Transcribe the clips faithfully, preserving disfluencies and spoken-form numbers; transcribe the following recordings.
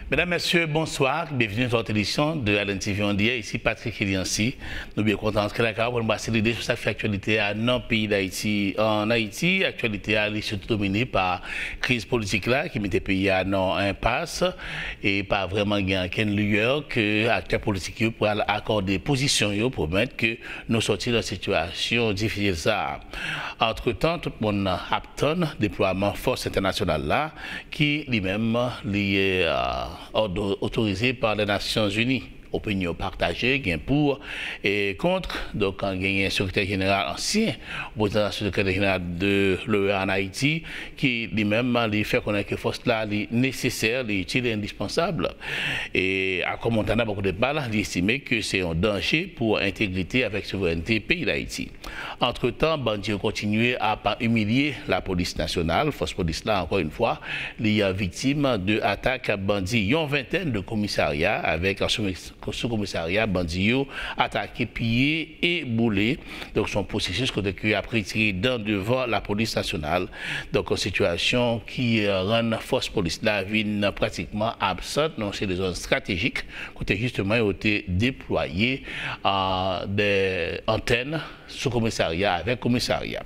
Medam, mesye, bonswa. Byenveni nan yon lòt edisyon de Allen T V on the Air. Isi Patrick Eliancy. Nou byen kontan antre lakay ou pou n brase lide sou sa k fè aktyalite a nan peyi Dayiti. Ann Ayiti, aktyalite a, li sitou domine pa kriz politik la ki mete peyi a nan enpas e pa vrèman gen ankenn liyè ke aktè politik yo pral akòde pozisyon yo pou pèmèt ke nou sòti nan sitiyasyon difisil sa a. Antretan, tout moun ap tann deplwaman fòs entènasyonal la, ki li menm li, euh, òdo-, otorize pa Lènasyonzini. Opinyon pataje, gen pou e kont. Donk, genyen sekretè jeneral, ansyen reprezantan sekretè jeneral de l'O E A ann Ayiti, ki li menm li fè konnen ke fòs la li nesesè, li itil e endispansab. E Akò Montana, bò kote pa l, li estime ke se yon danje pou entegrite avèk souverènte peyi Dayiti. Antretan, bandi yo kontinye ap imilye lapolis nasyonal. Fòs polis la, ankò yon fwa, li viktim de atak bandi. Yon ventèn de komisarya avèk sou, sou komisarya, bandi yo atake, piye e boule. Donk, se yon pwosesis kote ke y ap retire dan devan lapolis nasyonal. Donk, yon sitiyasyon ki rann fòs polis la vin pratikman absant nan yon seri de zòn estratejik kote jisteman yo te deplwaye, ah, de antèn sou komisarya avèk komisarya.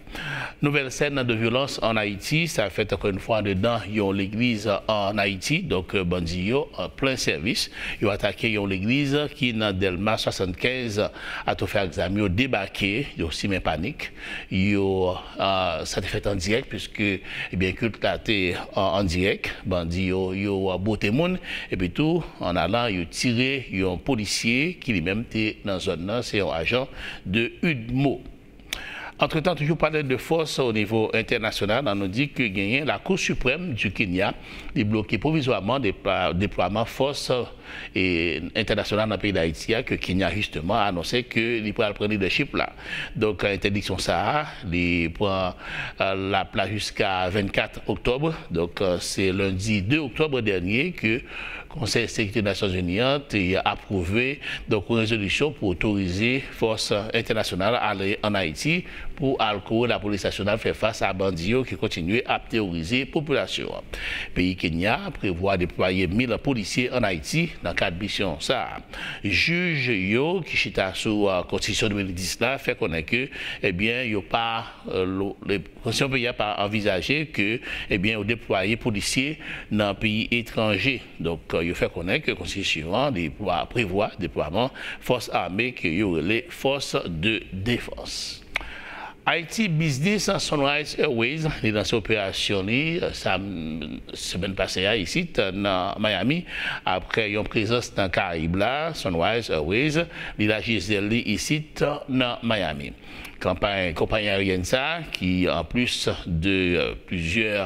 Nouvèl sèn de vyolans ann Ayiti, sa fèt ankò yon fwa andedan yon legliz ann Ayiti. Donk, bandi yo, an plen sèvis, yo atake yon legliz ki nan Dèlma swasannkenz, atò fè ak zam yo debake, yo simen panik. Yo, ah, sa te fèt an dirèk, piske, ebyen, kilt la te an, an dirèk. Bandi yo, yo, ah, bwote moun, epi tou, ann alan, yo tire yon polisye ki li menm te nan zòn nan, se yon ajan de udmo. Antretan, toujou pale de fòs o nivo entènasyonal, ann nou di ke genyen Lakou Siprèm di Kenya, li bloke pwovizwaman depla-, deplwaman fòs, e, entènasyonal nan peyi Dayiti a, ke Kenya, jisteman, anonse ke li pral pran lidèchip la. Donk, entèdiksyon sa a, li pran, e, laplas jiska vennkat oktòb. Donk, e, se lendi de oktòb dènye ke Konsèy Sekirite Nasyonzini an te apwouve, donk, yon rezolisyon pou otorize fòs entènasyonal ale ann Ayiti pou al kore lapolis nasyonal fè fas a bandi yo ki kontinye ap teworize popilasyon an. Peyi Kenya prevwa deplwaye mil polisye ann Ayiti nan kad misyon sa a. Jij yo ki chita sou, e, konstitisyon de mil dis la fè konnen ke, ebyen, yo pa, e, lo-, le-, konstitisyon peyi a pa anvizaje ke, ebyen, yo deplwaye polisye nan peyi etranje. Donk, yo fè konnen ke konstitisyon an deplwa-, prevwa deplwaman fòs ame ke yo rele fòs de defans. Ayiti Biznis, Sunrise Airways, li lanse operasyon li, sa, semèn pase a, isit, nan Miami, apre yon prezans nan Karayib la, Sunrise Airways, li laji zèl li isit, nan Miami. Kanpay konpayi aeryèn sa a, ki anplis de, e, plizyè,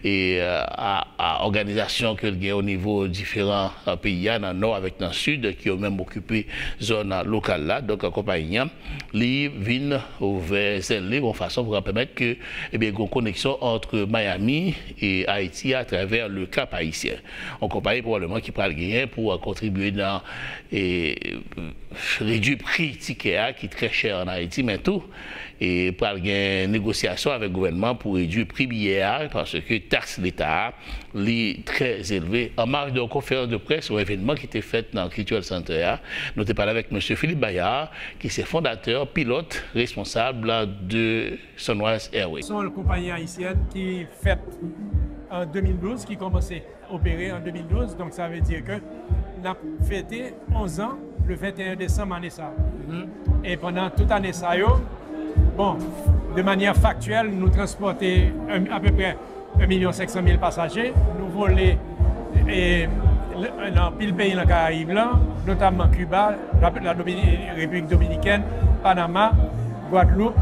e, e, a, a òganizasyon ke l gen o nivo diferan, e, peyi a, nan nò avèk nan sid, ki yo menm okipe zòn lokal la. Donk, konpayi an, li vin ouvè zèl li yon fason pou pèmèt ke, ebyen, gen yon koneksyon ant Miami e Ayiti atravè le Cap Haïtien. Yon konpayi pwobableman ki pral genyen pou, e, kontribye nan, e, redui pri tikè a ki trè chè ann Ayiti, men tou, e, pral gen negosyasyon avèk gouvènman pou redui pri biyè a, paske taks leta a, li trè elve. An maj de yon konferans de près, yon evènman ki te fèt nan Cultural Center a, nou te pale avèk mesye Philippe Bayard, ki se fondatè, pilòt, responsab de Sunrise Airways. Se yon konpayi ayisyèn ki fèt an de mil douz, ki kòmanse opere an de mil douz, donk sa vle di ke n ap fete onz an le venteyen desanm ane sa a. E pandan tout ane sa yo, bon, de manyè faktyèl, nou transpòte un, apeprè un milyon senk san mil pasaje, nou vole, e, nan anpil peyi nan Karayib la, notamman Kiba, la, la Domini-, Repiblik Dominikèn, Panama, Gwadloup,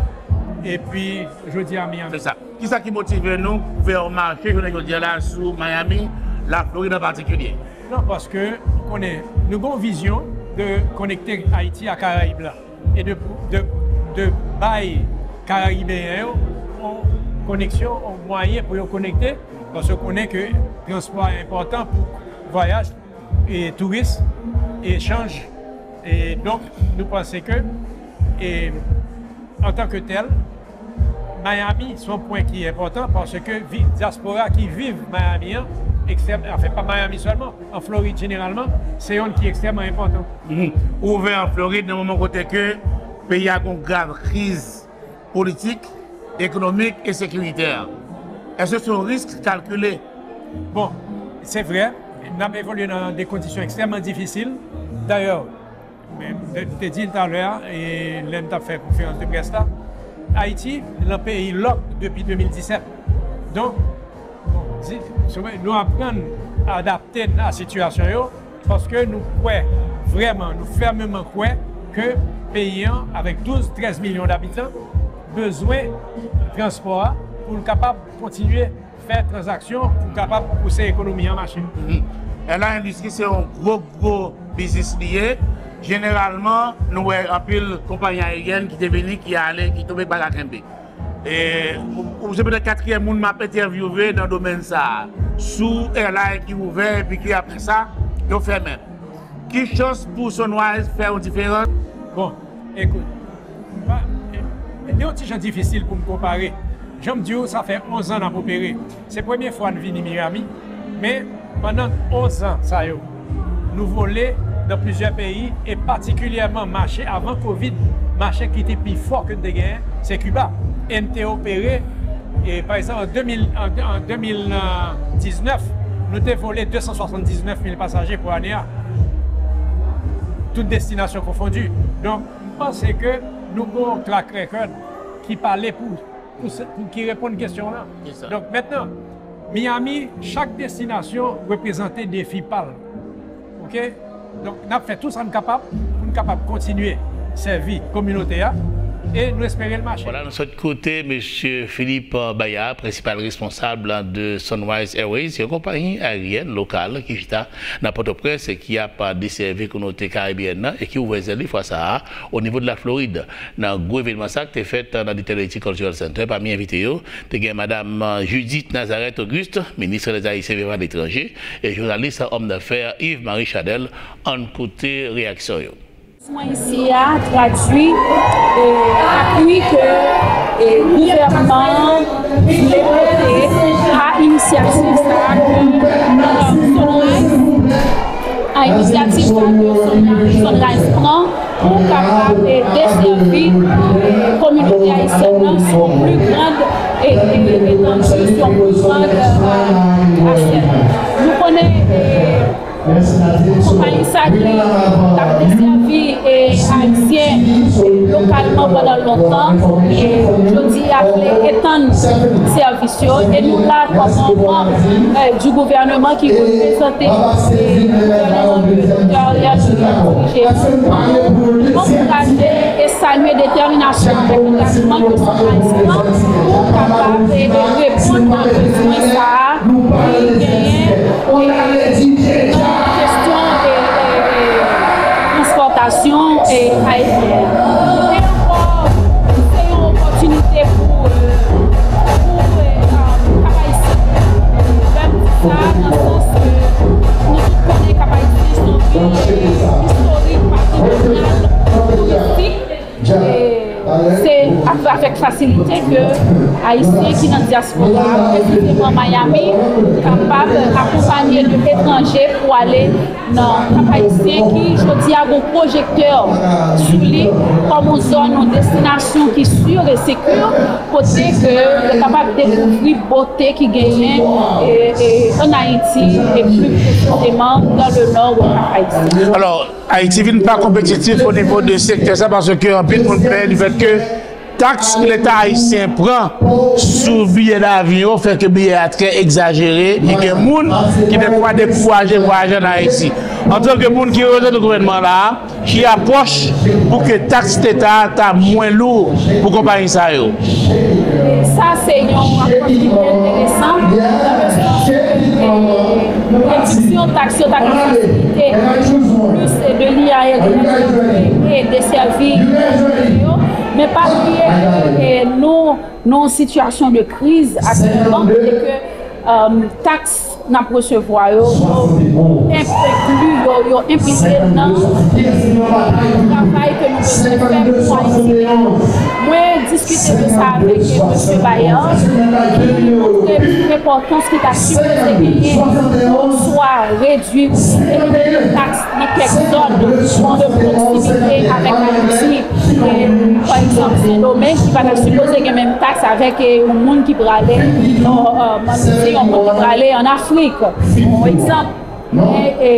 epi jodi a Miami. Se sa. Kisa ki motive nou pou fè yon mache jounen jodi a la sou Miami, Laflorid an patikilye? Non, paske, ou konnen, nou gen yon vizyon de konekte Ayiti a Karayib la. E de, de, de bay Karayibeyen yo yon koneksyon, yon mwayen pou yo konekte, paske ou konnen ke transpò a enpòtan pou vwayaj, e touris, e echanj. E donk, nou panse ke, e, antanke tèl, Miami se yon pwen ki enpòtan paske vi-, dyaspora ki viv Miami an, ekstrèm, anfen, pa Miami sèlman, an Florid jeneralman, se yonn ki ekstrèmman enpòtan. Mhm. Ou ouvè an Florid nan moman kote ke peyi a gon grav kriz politik, ekonomik e sekiritè. Èske se yon risk kalkile? Bon, se vre, n ap evolye nan de kondisyon ekstrèmman difisil. Dayè, men, m te, m te di l talè a, e lè m t ap fè konferans de près la, Ayiti, l an peyi lòk depi de mil disèt. Donk, bon, di, nou aprann adapte n a sitiyasyon yo, paske nou kwè vrèman, nou fèmeman kwè ke peyi an, avèk douz, trèz milyon dabitan, bezwen transpò a pou l kapab kontinye fè tranzaksyon, pou kapab pouse ekonomi an mache. Mhm. Airline industry se yon gwo, gwo biznis li ye. Jeneralman, nou wè anpil konpayi aeryèn ki te vini, ki ale, ki tonbe, ki pa ka kenbe. E, ou, ou se petèt katriyèm moun m ap entèvyouve nan domèn sa a. Sou airline ki ouvè, epi ki apre sa, yo fèmen. Ki chans pou Sunrise fè yon diferans? Bon, ekout, pa, e, e, li yon ti jan difisil pou m konpare. Jan m di w, sa fè onz an n ap opere. Se premye fwa n vini Miami, men pandan onz an sa yo, nou vole nan plizyè peyi, e patikilyèman mache avan kovid, mache ki te pi fò ke n te genyen, se Kiba. E n te opere, e, pa egzanp, an de mil, an, an de mil diznèf, nou te vole de san swasanndiznèf mil pasaje pou ane a. Tout destinasyon konfondi. Donk, m panse ke nou gen yon track record ki pale pou, pou, se- pou ki reponn kesyon w lan. Donk, mentnan, Miami, chak destinasyon reprezante defi pa l. Oke? Donk, n ap fè tou sa n kapab pou n kapab kontinye sèvi kominote a, e nou espere l mache. Vwala, nou sot koute mesye Philippe Bayard, prensipal responsab de Sunrise Airways, yon konpayi aeryèn lokal ki chita nan Pòtoprens e ki ap desèvi kominote karibyèn nan e ki ouvè zèl li fwa sa a o nivo de la Florid. Nan gwo evènman sa k te fèt nan Little Haiti Cultural Center, pami envite yo, te gen Madam Judith Nazareth Auguste, minis dèzayisyen vivan aletranje, e jounalis, òm dafè Yves Marie Chadel. Ann koute reyaksyon yo. Mwen isi a tradui, e, apui ke, e, gouvènman an vle pote a inisyativ sa a ke, e, Sunrise, a inisyativ sa a ke Sunrise, Sunrise pran pou kapab, e, desèvi, e, kominote ayisyèn nan sou yon pli grand, e, e, etandi, sou yon pli grand, e, asyèt. Nou konnen, e, konpayi sa ki t ap desèvi, e, Ayisyen lokalman pandan lontan, e jodi a vle etann sèvis yo, e nou la kòm manm, e, di gouvènman ki reprezante, e, gouvènman ke Doktè Ariel Henry ap dirije. Nou ankouraje e salye detèminasyon avèk angajman ke Sunrise pran pou kapab, e, reponn a bezwen sa a ki genyen, e, nan kesyon, e, e, e, transpòtasyon, e, aeryèn. E ankò, se yon opòtinite pou, e, pou, e, e, Kap Ayisyen. Lè m di sa, nan sans ke nou tout konnen Kap Ayisyen se yon vil, e, istorik, patrimonyal, touristik. E se avèk fasilite ke Ayisyen ki nan dyaspora, presizeman Miami, kapab akonpanye de etranje pou ale nan Kap Ayisyen ki, jodi a, gon pwojektè sou li kòm yon zòn, yon destinasyon ki si e seki, kote ke yo kapab dekouvri bote ki genyen, e, e, ann Ayiti, e pli presizeman dans le nord au Cap Haïtien. Alò, Ayiti vin pa konpetitif o nivo de sektè sa, paske anpil moun pè difèt ke taks ke Leta ayisyen pran sou biyè davyon fè ke biyè a trè egzajere, e gen moun ki dèfwa dekouraje vwayaje ann Ayiti. Antanke moun ki reprezante gouvènman la, ki apwòch pou ke taks Leta ta mwen lou pou konpayi sa yo? Sa se yon apwòch ki enteresan, nan le sans ke, e, rediksyon taks yo ta ka fasilite plis de liy aeryen e desèvi yo. Men pa bliye, e, nou, nou yon sitiyasyon de kriz aktyèlman, kote ke, e, taks n ap resevwa yo, yo enkli, yo, yo enplike nan travay ke nou bezwen fè pou Ayiti. Mwen diskite de sa avèk mesye Bayard, ki montre enpòtans ki ta sipoze genyen pou swa redui ou elimine taks nan kèk zòn de pwoksimite avèk Ayiti. E, pa egzanp, Sendomeng, ki pa ta sipoze gen menm taks avèk, e, yon moun ki prale, yon, e, moun ki prale ann Afrik. Yon egzanp. Men, e,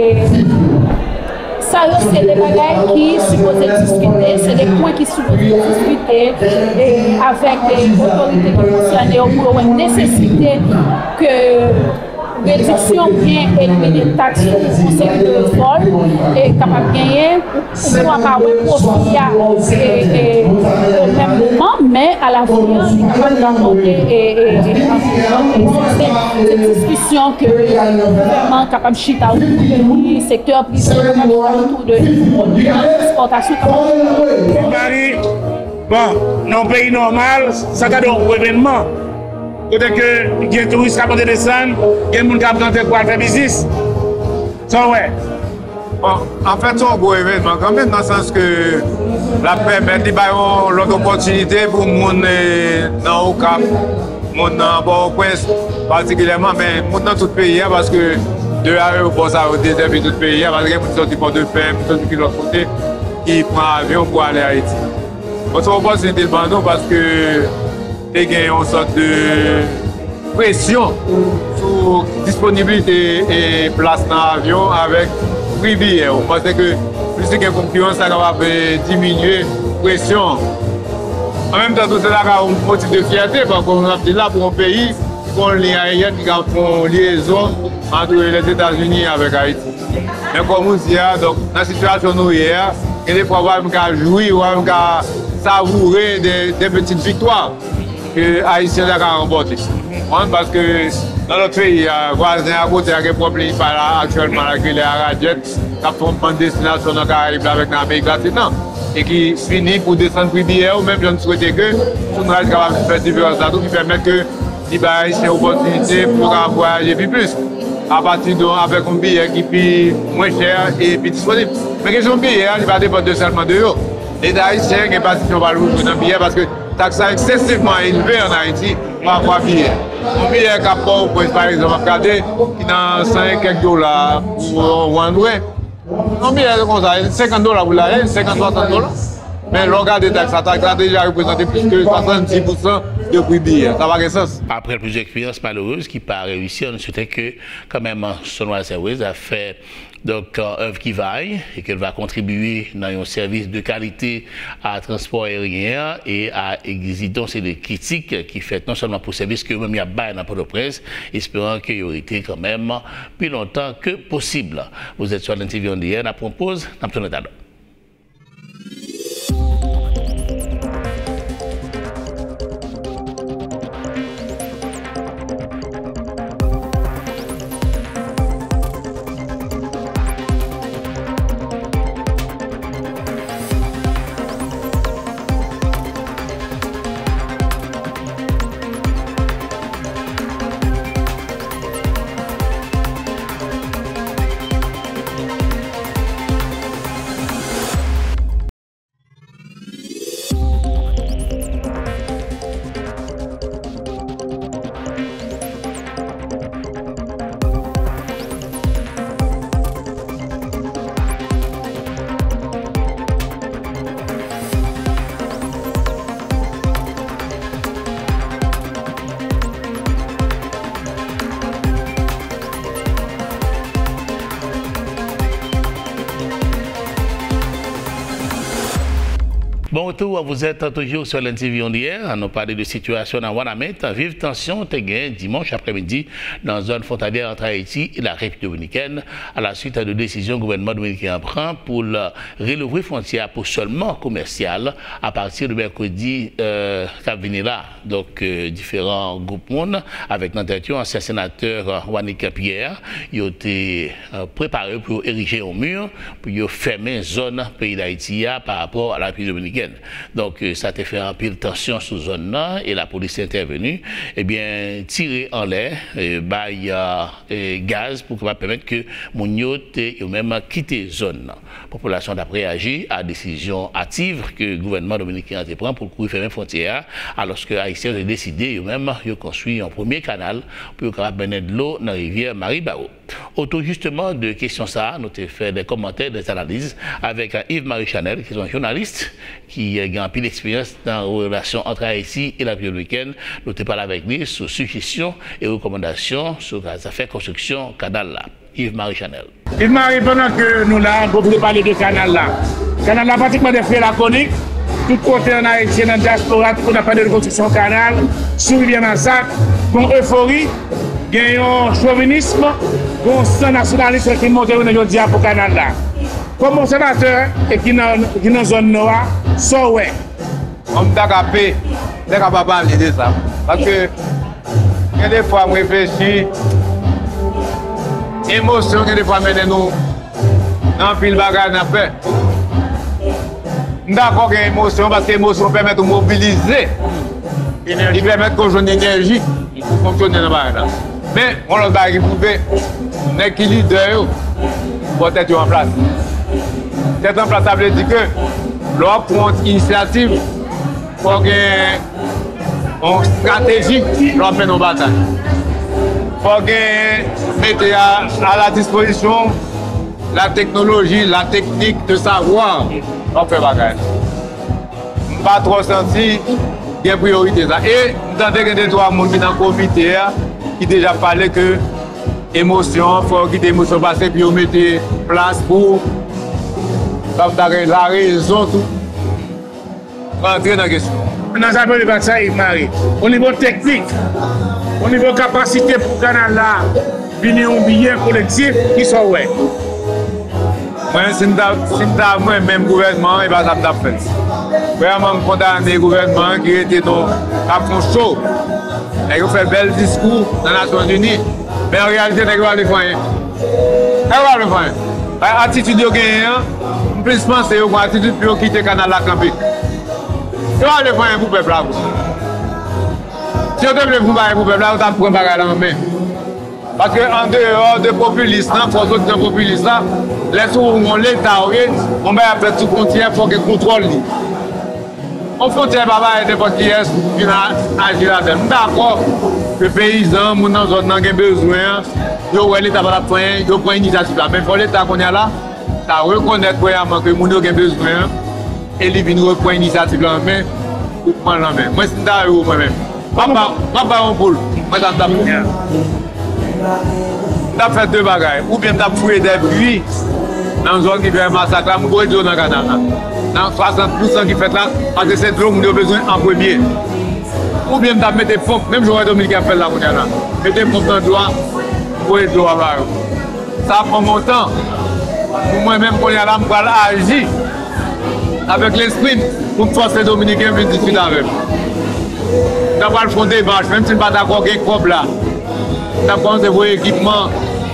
sa yo se de bagay ki sipoze diskite, se de pwen ki sipoze diskite, e, avèk, e, otorite ki konsène yo pou yo wè nesesite ke rediksyon oubyen elimine taks sou yon seri de vòl, e, kapab genyen. Ou pa wè pwofi a, e, e, o menm moman, men alavni, li kapab rapòte, e, e, e, e, se, se diskisyon ke gouvènman kapab chita otou de li, sektè prive kapab chita otou de li, pou ekspòtasyon kapab. Mari, bon, nan yon peyi nòmal, sa ta dwe yon evènman. Kote ke gen touris k ap monte desann, gen moun k ap rantre pou al fè biznis. Sa w wè? Bon, anfèt, se yon gwo evènman kanmenm, nan sans ke l ap pèmèt li bay yon lòt opòtinite pou moun, e, nan Okap, moun nan Pòtoprens patikilyèman, men moun nan tout peyi a, paske de ayewopò sa yo desèvi tout peyi a, paske gen moun ki sòti Pòtoprens, moun sòti ki lòt kote, ki pran avyon pou ale Ayiti. Bon, se yon opòtinite l ban nou, paske te gen yon sòt de presyon sou disponiblite, e, plas nan avyon avèk pri biyè yo. Ou panse ke plis li gen konkirans, sa kapab, e, diminye presyon an. An menm tan tou, se ta ka yon motif de fyète, paske, kòm n ap di la, pou yon peyi ki gen yon liy ayeryèn ki ka fè yon lyezon ant Lèzetazini avèk Ayiti. Men kòm ou di a, donk, nan sitiyasyon nou ye a, gen de fwa w pa menm ka jwi, w pa menm ka savoure de, de pitit viktwa ke Ayisyen ta ka ranpòte. Konprann? Paske nan lòt peyi a, vwazen akote a gen pwòp liy pa l la aktyèlman la, ki rele Aradjet, k ap fè yon bann destinasyon nan Karayib la avèk nan Amerik Latin nan, e ki fini pou desann pri biyè yo, menm jan n swete ke Sunrise kapab fè diferans la tou, ki pèmèt ke li bay Ayisyen opòtinite pou yo kapab vwayaje pi plis, apati de, avèk yon biyè ki pi mwen chè e pi disponib. Men kesyon biyè a, li pa depann de sèlman de yo. Leta ayisyen gen patisyon pa l pou jwe nan biyè, paske taks la eksesivman elve ann Ayiti pa rapò a biyè. Yon biyè k ap Pòtoprens, pa egzanp, ap gade, ki nan san e kèk dola pou yon one way. Yon biyè konsa, senkant dola pou l ale, senkant, swasant dola. Men lè w gade taks la, taks la deja reprezante plis ke swasanndis pousan de pri biyè. Sa pa gen sans. Après plusieurs expériences malheureuses qui pa reyisi, nou swete ke kanmenm Sunrise Airways a fè, donk, euh, èv ki va e ke l va kontribiye nan yon sèvis de kalite a transpò aeryen an e a egzite yon seri de kritik ki fèt non sèlman pou sèvis ke yo menm y ap bay nan Pòtoprens, esperan ke yo rete kanmenm pi lontan ke posib. Vous êtes sur L N T V On The Air, n ap pran poz, n ap tounen talè. Bon retour, vous êtes toujours sur L N T V On The Air. Ann nou pale de sitiyasyon nan Wanament. Viv tansyon te gen dimanch aprèmidi nan zòn fwontalyè ant Ayiti e la République Dominicaine, à la suite de décision gouvènman dominiken an pran pou l relouvri fwontyè a pou sèlman komèsyal apati de mèkredi, euh, k ap vini la. Donk, euh, diferan gwoup moun, avèk nan tèt yo ansyen senatè, euh, Wanick Pierre, yo te, euh, prepare pou yo erije yon mi pou yo fèmen zòn peyi Dayiti a pa rapò a la Repiblik Dominiken. Dominiken. Donk, euh, sa te fè anpil tansyon sou zòn nan e lapolis te entèveni, ebyen, tire anlè, euh, bay, euh, euh, gaz pou kapab pèmèt ke moun yo te, yo menm, kite zòn nan. Popilasyon an t ap reyaji a desizyon ativ ke gouvènman dominiken an te pran pou l kouri fèmen fwontyè a, alòske Ayisyen yo te deside, yo menm, yo konstwi yon premye kanal pou yo kapab mennen dlo nan rivyè Maribawo. Otou jisteman de kesyon sa a, nou te fè de kòmantè, de analiz avèk Yves Marie Chanel, ki se yon jounalis ki, eh, gen anpil eksperyans nan relasyon ant Ayiti e Repiblik Dominikèn. Nou te pale avèk li sou sijesyon e rekòmandasyon sou zafè konstriksyon kanal la. Yves Marie Chanel. Yves Marie, pandan ke nou la, bon, pou nou pale de kanal la. Kanal la pratikman de fè lakonik. Tout kote ann Ayiti, nan dyaspora, tout kote ap pale de konstriksyon kanal sou rivyè Masak, gon efori, gen yon chovinism, gon san nasyonalis ki monte jounen jodi a pou kanal la. Kòm obsèvatè e ki nan, ki nan zòn nò a, sa w wè? Bon, m ta ka pe, m ta ka pa pale de sa. Paske gen de fwa m reflechi, emosyon gen de fwa mennen nou nan anpil bagay n ap fè. M dakò gen emosyon paske emosyon pèmèt ou mobilize. Li pèmèt ke w jwenn enèji pou fonksyone nan bagay la. Men, yon lòt bagay ki pwouve, nèg ki lidè yo, fò tèt yo an plas. Tèt an plas, sa vle di ke lè w ap pran yon inisyativ, fò gen yon estrateji lè w ap mennen yon batay. Fò gen mete a, a la dispozisyon la teknoloji, la teknik, le savwa, w ap fè bagay. M pa twò santi gen priyorite sa. E m tande gen de twa moun ki nan komite a ki deja pale ke emosyon, fò yo kite emosyon pase pou yo mete plas pou, sa m ta gen larezon tou. Rantre nan kesyon. Nan zafè de batay, Yves Marie, o nivo teknik, o nivo kapasite pou kanal la vini yon byen kolektif, kisa w wè? Mwen, si m ta, si m ta mwen menm gouvènman an, e pa sa m t ap fè. Premyèman, m kondane gouvènman an ki rete non, k ap fè cho. Nèg yo fè bèl diskou nan Nasyonzini, men an reyalite, nèg yo pa vle fè anyen. Nèg yo pa vle fè anyen. Atitid yo genyen an, m plis panse yo pran atitid pou yo kite kanal la kanpe. Yo pa vle fè anyen pou pèp la vre. Si yo te vle fè yon bagay pou pèp la, yo t ap pran bagay la an men. Paske andeyò de popilis lan, fò w soti nan popilis la, lè se yon leta ou ye, yon bagay ap fèt sou fwontyè, fò w gen kontwòl li. Yon fwontyè pa bay nenpòt kiyès vin a-, aji ladan l. M dakò ke peyizan, moun nan zòn nan gen bezwen an, yo wè leta pa t ap fè anyen, yo pran inisyativ la. Men fò leta kounye a la ta rekonèt premyèman ke moun yo gen bezwen an, e li vin repran inisyativ la an men, pou pran l an men. Mwen, si m ta yo, mwen menm, m ap ba, m ap ba yon poul. Mwen, sa m t ap fè. M t ap fè de bagay. Oubyen m t ap fouye de pui nan zòn ki fè masak la, m voye dlo nan kanal la. Nan swasant pousan ki fèt la, paske se dlo moun yo bezwen an premye. Oubyen m t ap mete ponp, menm jan w wè Dominiken ap fè l la kounye a la. Mete ponp nan dlo a, voye dlo a ba yo. Sa ap pran montan. Pou mwen menm, kounye a la, m pral aji avèk lespri m pou m fòse Dominiken vin diskite avè m. M ta pral fè yon demach, menm si m pa dakò gen kòb la. M ta kòmanse voye ekipman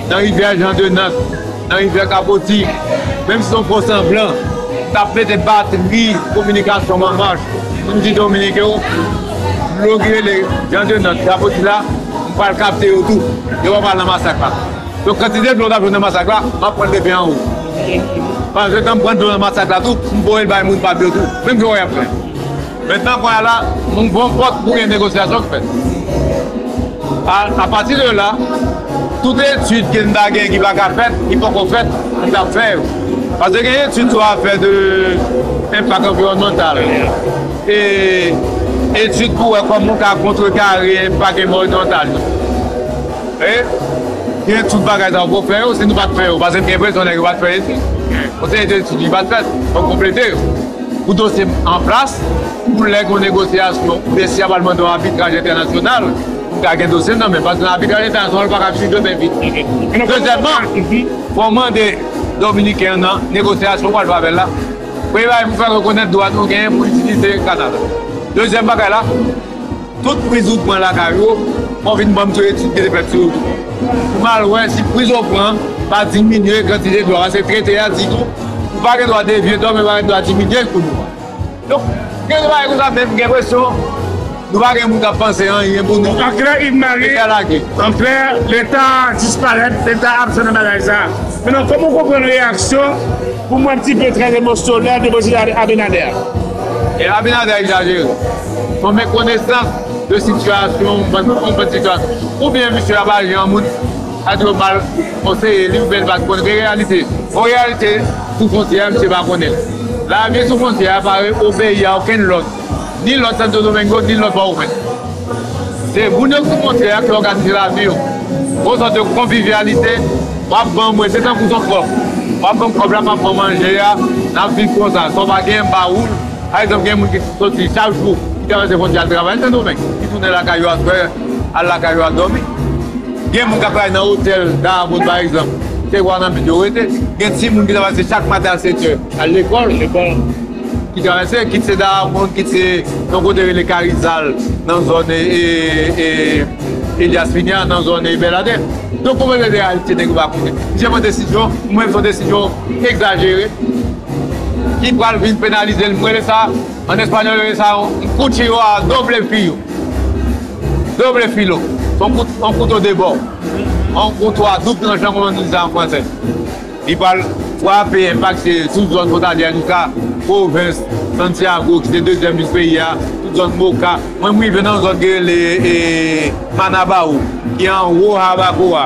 nan rivyè Jan de Nant, nan rivyè Kapoti, menm si se yon fo sanblan, m t ap mete batri kominikasyon m an mach. M di Dominiken yo, dlo ki rele Jan de Nant, Kapoti la, m pral kapte yo tou. Yo pa pral nan masak la. Donk, kantite dlo n ap jwenn nan masak la, m ap pran l depi anwo. Pandan m pran dlo nan masak la tou, m voye l bay moun pa m yo tou. Menm jan w ap fè. Mentnan, kounye a la, m ouvè yon pòt pou gen negosyasyon k fèt. A, apati de la, tout etid ke n ta gen ki pa ka fèt, ki poko fèt, n t ap fè yo. Paske gen etid sou afè de enpak anviwònmantal. E etid pou wè kòman w ka kontrekare enpak anviwònmantal yo. E gen tout bagay sa yo pou fè yo, si nou pa t fè yo, paske m gen enpresyon nèg yo pa t fè etid. Yon seri de etid ki pa t fèt, fò m konplete yo. Pou dosye m an plas, pou lè gen yon negosyasyon, oubyen si y a pral mande yon abitraj entènasyonal, pou m ka gen dosye m nan men, paske yon abitraj entènasyonal pa ka vini demen vit. Dezyèmman, fò w mande Dominiken an nan negosyasyon w pral fè avè l la, premye bagay pou fè rekonèt dwa nou genyen pou itilize kanal la. Dezyèm bagay la, tout priz ou pran lakay ou, fò w vin ban m tout etid ki te fèt sou yo tou. Pou m al wè si priz ou pran pa diminye kantite dlo a, paske trete a di tou, ou pa gen dwa devye dlo a, men pa gen dwa diminye l pou nou. Donk, gen de bagay konsa, men m gen enpresyon nou pa gen moun k ap panse anyen pou nou. An klè, Yves Marie, Leta lage. An klè, Leta disparèt, Leta absent nan bagay sa. Mentnan, kòman w konprann reyaksyon pou mwen, ti pe trè emosyonèl de prezidan Abinader? E Abinader egzajere. Son mekonesans de sitiyasyon, konprann, konprann sitiyasyon. Oubyen misye ap aji an moun, sa di yo mal konseye li, oubyen li pa t konn reyalite. Yon reyalite sou fwontyè a, misye pa konnen. Lavi sou fwontyè a pa obeyi a okenn lòd, ni lòd Santo Domingo, ni lòd Pòtoprens. Se moun yo ki sou fwontyè a ki òganize lavi yo. Yon sòt de konvivyalite, w ap ban mwen, se tankou son kòb. W ap ban m kòb la, m ap ban manje a, n ap viv konsa. Sa w pa gen, m ba ou l. Pa egzanp, gen moun ki soti chak jou, ki travèse fwontyè al travay Sendomeng, ki tounen lakay yo aswè, al lakay yo al dòmi. Gen moun k ap travay nan otèl Dayabonn, pa egzanp, se Wanament yo rete. Gen timoun ki travèse chak maten a sèt è al lekòl, ki travèse, kit se Dayabonn, kit se yon kote rele Karizal, nan zòn, e, e, e, Elias Pinia, nan zòn, e, Bèladè. Donk, konprann reyalite nèg yo pa konnen. Misye pran desizyon, mwen, se yon desizyon egzajere, ki pral vin penalize l. Mwen rele sa, an espanyòl, yo rele sa un cuchillo a doble filo. Doble filo. Se yon kout-, yon kouto de bò. Un couteau à double tranchant, kòman nou di sa an fransè. Li pral frape, enpakte tout zòn fwontalyè jiska pwovens Santiago, ki se dezyèm vil peyi a, tout zòn Moca. Mwen, m rive nan zòn ki rele, e, Manabao, ki anwo Jarabacoa,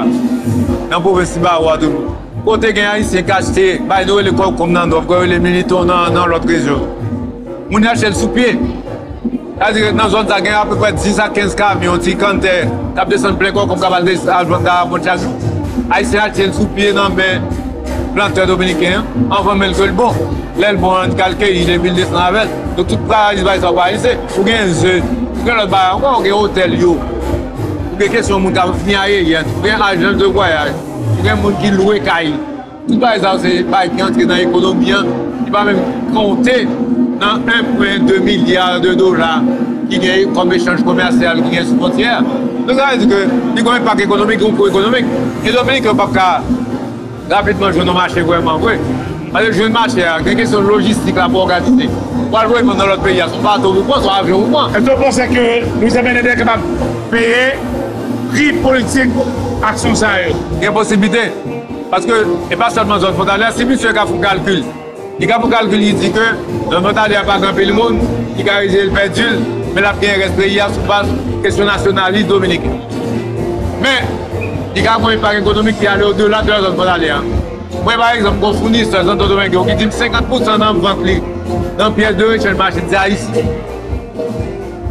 nan pwovens Cibao a toujou. Kote gen Ayisyen k achte, bay nou rele Kòkòm nan Nò, yo rele Militon nan, nan lòt rejyon. Moun yo achte l sou pye. Sa vle di ke nan zòn sa gen apeprè dis a kenz kamyon, ti kanntè, k ap desann plen Kòkòm, k ap al des-, al vann Dayabonn chak jou. Ayisyen achte l sou pye nan men plantè dominiken an, anvan menm ke l bon. Lè l bon an, li ka al keyi, li vin desann avè l. Donk, tout bagay sa yo pa egziste. Ou gen ze, ou gen lòt bagay ankò, ou gen otèl yo. Ou gen kesyon moun k ap vini ayeyèn, ou gen ajans de vwayaj, ou gen moun ki lwe kay. Tout bagay sa yo se bagay ki antre nan ekonomi an, ki pa menm konte nan en pwen de milya de dola ki gen kòm echanj komèsyal ki gen sou fwontyè a. Donk, sa vle di ke li gen yon enpak ekonomik, yon kou ekonomik. E Dominiken yo p ap ka rapidman jwenn yon mache vrèman vre. Paske jwenn mache a, gen kesyon lojistik la pou òganize. Pou al voye moun nan lòt peyi a, se yon bato pou pran, se yon avyon pou pran. Èske w panse ke Luis Abinader kapab peye pri politik aksyon sa yo? Gen posiblite. Paske e pa sèlman zòn fwontalyè, si misye ka fè yon kalkil, li ka fè yon kalkil, li di ke zòn fwontalyè a pa gen anpil moun, li ka riske l pèdi l, men l ap genyen rès peyi a sou baz kesyon nasyonalis dominiken. Men, li ka gen yon enpak ekonomik ki ale odela de la zòn fwontalyè a. Mwen, pa egzanp, gon founisè Santo Domingo ki di m senkant pousan nan vant li nan pyès de rechanj machin, se Ayiti.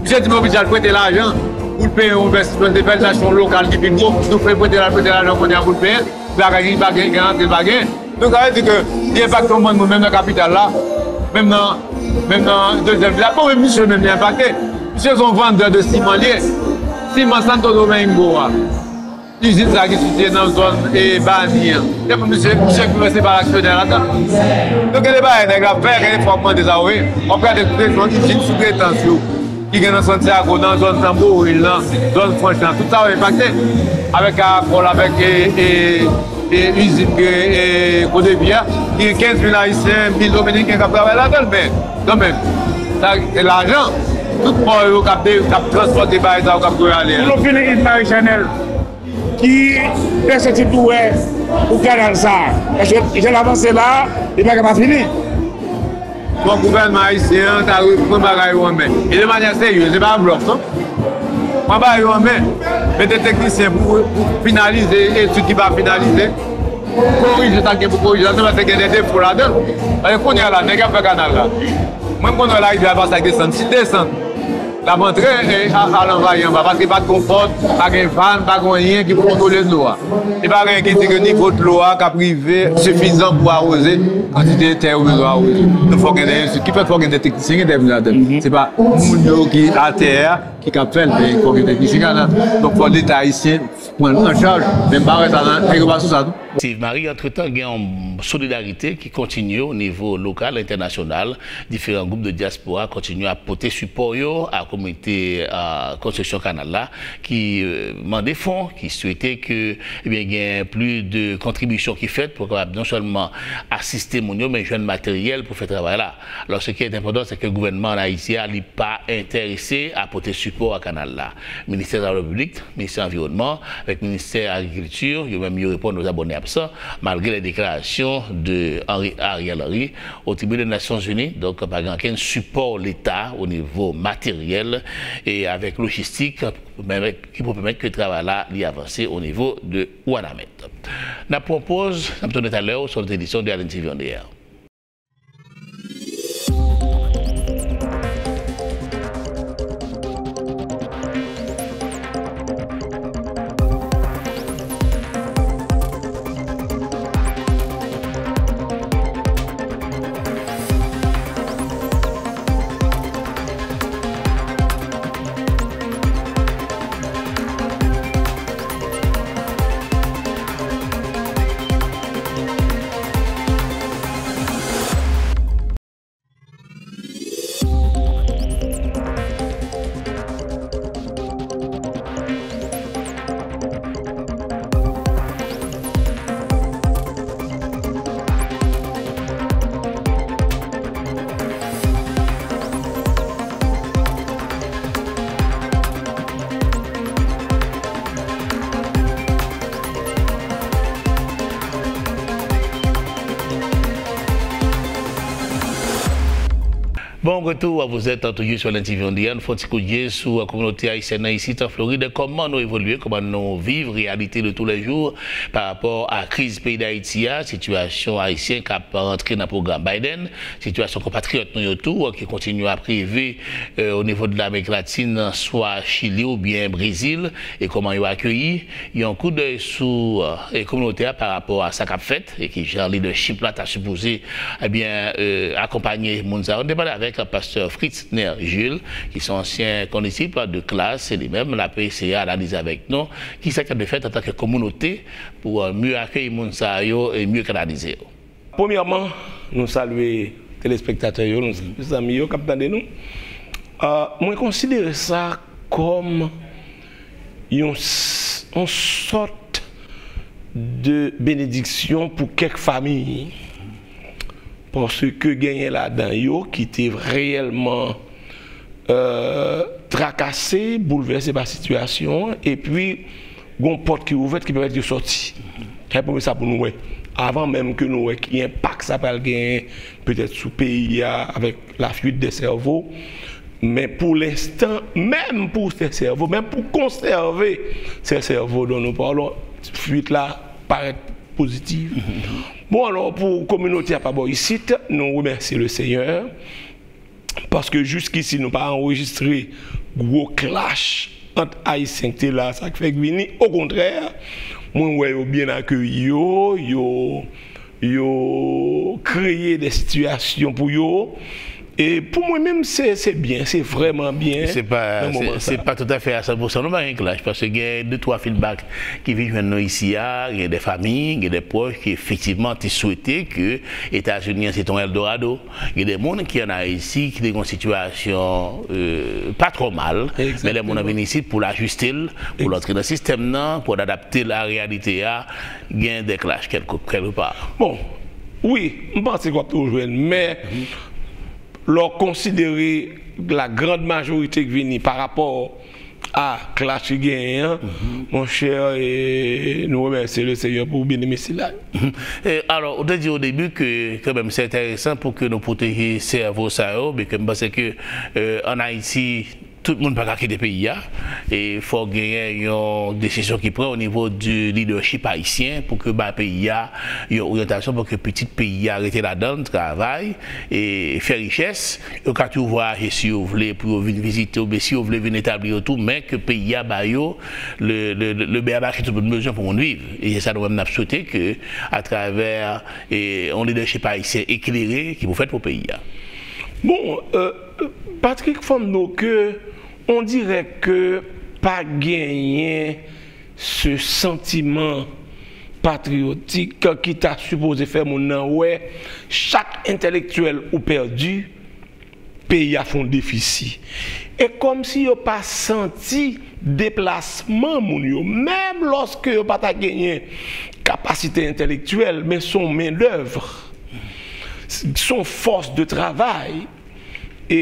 Misye di m oblije al prete lajan pou l peye yon envèstisman l te fè, l te achte yon lokal ki pi gwo, nou fè l prete l, al prete lajan kounye a pou l peye l. Bagay li pa gen, gen rantre, li pa gen. Donk, sa vle di ke li enpakte yon bann moun, menm nan kapital la, menm nan, menm nan dezyèm vil la. Bon, menm misye menm li enpakte. Misye se yon vandè de siman li ye. Siman Santo Domingo a. Izin sa ki sitiye nan zòn, e, Bani an. Depi misye, misye ki se pa l aksyonè ladan. Donk, gen de bagay nèg la ap fè, gen de fwa w mande sa, wi. W ap gade kote zòn izin soutretans yo ki gen nan Santiago, nan zòn Tamboril lan, zòn Franch lan, tout sa yo enpakte. Avèk akò l avèk, e, e, e, izin ke, e, Kodevi a, ki gen kenz mil Ayisyen, mil Dominiken k ap travay ladan l, men kanmenm, sa, e lajan, tout pò yo k ap de-, k ap transpòte bagay sa yo k ap dwe ale a. Pou nou fini, Yves Marie Chanel, ki pèspektiv ou wè pou kanal sa a? Paske jan l avanse la, li pa ka pa fini. Bon, gouvènman ayisyen an ta reprann bagay yo an men. E de manyè serye, se pa blòf, non. Pran bagay yo an men. Mete teknisyen pou, pou finalize etid ki pa finalize. Korije sa k gen pou korije ladan, paske gen de defo ladan l. Paske kounye a la, nèg ap fè kanal la. Mwen, m konn wè larivyè a pase ak desann. Si l desann, l ap antre, e, a, al anvayi anba, paske pa t gon pòt, pa gen vàn, pa gen anyen ki pou kontwole dlo a. E pa gen anyen ki di ke nivo dlo a k ap rive sifizan pou awoze kantite tè yo bezwen awoze. Donk, fòk gen de, ki fè fòk gen de teknisyen, gen de enjenyè. Se pa moun yo ki atè a ki ka fè l, men fòk gen teknisyen ki la. Donk, fòk Leta ayisyen pran l an chaj, men m pa wè sa nan, nèg yo pa sou sa tou. Yves Marie, antretan, gen yon solidarite ki kontinye o nivo lokal, entènasyonal. Diferan gwoup de dyaspora kontinye ap pote sipò yo a Komite, euh, konstriksyon kanal la, ki, euh, mande fon, ki swete ke, ebyen, gen plis de kontribisyon ki fèt pou kapab non sèlman asiste moun yo, men jwenn materyèl pou fè travay la. Alò, ce qui est important, c'est que gouvènman an Ayiti a, li pa enterese a pote sipò a kanal la. Ministè Travay Piblik, Ministè Anviwònman, avèk Ministè Agrikilti, yo menm yo reponn aux abonnés absents, malgre les déclarations de Henri, Ariel Henry, au tribune des Nations Unies, donk pa gen okenn sipò Leta o nivo materyèl e avèk lojistik, ki pou pèmèt ke travay la li avanse o nivo de Wanament. N ap pran yon poz, n ap tounen talè sou lòt edisyon de Alan T V on the Air. Bon retour, vous êtes toujours sur L N T V on the Air. N fè yon ti kout je sou kominote ayisyèn nan isit an Florid. Kòman nou evolye, kòman nou viv reyalite de tous les jours pa rapò a kriz peyi Dayiti a, sitiyasyon ayisyen k ap rantre nan pwogram Biden, sitiyasyon konpatriyòt nou yo tou, ki kontinye ap rive, euh, o nivo de Lamerik Latin, swa Chili oubyen Brezil, e kòman yo akeyi. Yon koudèy sou, euh, e kominote a pa rapò a sa k ap fèt, e kijan lidèchip la ta sipoze, ebyen, euh, akonpanye moun sa yo. Nou te pale avèk pastè Fritzner Jules, ki se yon ansyen kondisip de Klas, e li menm, l ap eseye analize avèk nou kisa k ap fèt antanke kominote pou, euh, mye akeyi moun sa yo e mye kanalize yo. Premyèman, nou salye telespektatè yo, nou salye zanmi yo k ap tande nou. Euh, mwen konsidere sa kòm yon s-, yon sòt de benediksyon pou kèk fanmi. Paske genyen ladan yo ki te reyèlman, euh, trakase, boulvèse pa sitiyasyon an, epi gon pòt ki ouvèt ki pèmèt yo sòti. Sa se premye sa pou nou wè. Avan menm ke nou wè ki enpak sa pral genyen petèt sou peyi a avèk la fuite des cerveaux. Men pou lenstan, menm pou ces cerveaux, menm pou konsève ces cerveaux dont nous parlons, fuit la parèt pozitiv. Bon, alò, pou kominote a pa bò isit, nou remèsye le Senyè. Paske jiskisi nou pa anrejistre gwo clash ant Ayisyen ki te la, sa k fè k vini. Okontrè, mwen wè yo byen akeyi yo, yo, yo kreye de sitiyasyon pou yo. E pou mwen menm, se, se byen, se vrèman byen. Se pa, nan moman se, sa. Se pa toutafè a san pousan, nou pa gen clash, paske gen de twa feedback ki vin jwenn nou isi a, gen de fanmi, gen de pwòch ki efektivman te swete ke Etazini an se te yon Eldorado. Gen de moun ki ann Ayiti ki te gen yon sitiyasyon, euh, pa twò mal, men lè moun nan vin isit pou l ajiste l, pou l antre nan sistèm nan, pou l adapte l a reyalite a, gen de clash kèlke, kèlke pa. Bon, wi, m panse w ap toujou jwenn, men lè w konsidere la grande majorité ki vini pa rapò a clash ki genyen an, monchè, e nou remèsye le Senyè pou beni mesye la. E, alò, ou te di o debi ke, kanmenm, se enteresan pou ke nou pwoteje sèvo sa yo, men ke m panse ke, e, ann Ayiti, tout moun pa ka kite peyi a. E fò genyen yon desizyon ki pran o nivo di lidèchip ayisyen pou ke ba peyi a yon oryantasyon pou ke pitit peyi a rete ladan l, travay, e fè richès. Yo ka toujou vwayaje si yo vle, pou yo vin vizite, oubyen si yo vle vin etabli yo tou, men ke peyi a ba yo le, le, le, le bèbak ke tout moun bezwen pou moun viv. E se sa nou menm n ap swete ke, atravè, e, yon lidèchip ayisyen eklere ki pou fèt pou peyi a. Bon, euh, Patrick, fò m di w ke on dirè ke pa genyen se santiman patriyotik ki ta sipoze fè moun nan wè chak entèlektyèl ou pèdi, peyi a fè yon defisi. E kòmsi yo pa santi deplasman moun yo, menm lòske yo pa ta genyen kapasite entèlektyèl, men se yon mendèv, se yon fòs de travay. E